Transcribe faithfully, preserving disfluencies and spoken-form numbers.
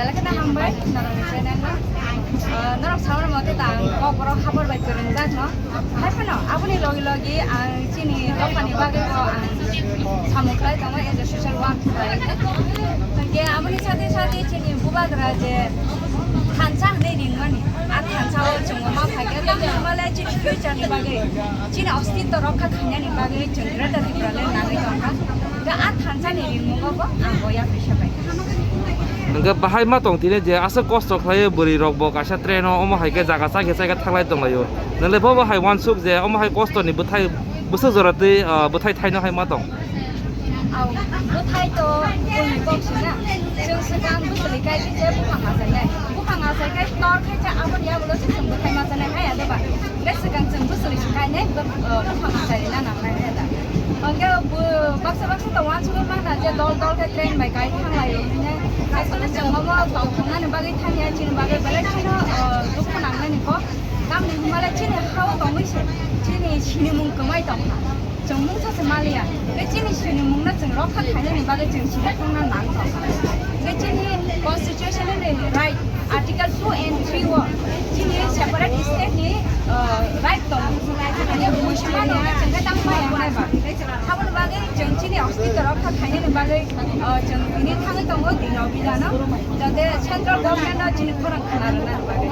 Belai kheno hambai norokni channel no. Ah, norok saui mano tei ang kokborok habor bai kwrwngjak no. Hai phano aboni logi logi ang chini dophani bagwi bo ang samung khlai tongo as a social work khlai. Hwnkhe aboni sathe sathe chini bubagra je thansa hwnwi ringmani, a thansa o chwng ma phaikhe tamo hwnmale chini future ni bagwi, chini ostitto rokha khainani bagwi chwng Greater Tipraland nangwi tongkha. Hwnkhe a thansa ni ringmungo bo ang bo yapri sabai. Hwnkhe bahai ma tong tini je aswk kosto khlaiwi bwrwi rok bo kaisa train o omo hai khe jaga chakhe chakhe thanglai tonglaio. Nwng le bobo hai uansuk je omo hai kosto ni bwthai bwswk jora twi, ah, bwthai thaino hai ma tong. Au, bwthai to bwlni kok sina. Chwng swkang bwswli kai khe je buphang achainai. Buphang achai khe tor khe je aboni yagulo se chwng bwthai ma chanai hai ado ba. Hwnkhe swkang chwng bwswli se kainai, bw-, uh, buphang achai rina nangnai hai da. Hwnkhe bo baksa baksa to uansugwi mangna je dol dol khe train bai kai thanglaio hinwi. Asole chwng omo tongthoknani bagwi thangya, chini bagwi belai kheno, uh, dukhu nangnani kok. Tamni hwnmale chini ha-o tongwi se, chini sinimung kwmai tongkha. Chwng mungsa se maliya. Tei chini sinimungno chwng rokha khainani bagwi chwng sini thangna nang tongkha. Tei chini constitution ni right, article two and three o chini separate state ni, uh, right tongo. Ani musulman rok chwng khe tamo maya nai ba. Aboni bagwi chwng chini ostitto rokha khainani bagwi, uh, chwng tini thangwi tongo dino bidano. Jate central government no chini khorang khna rwna bagwi.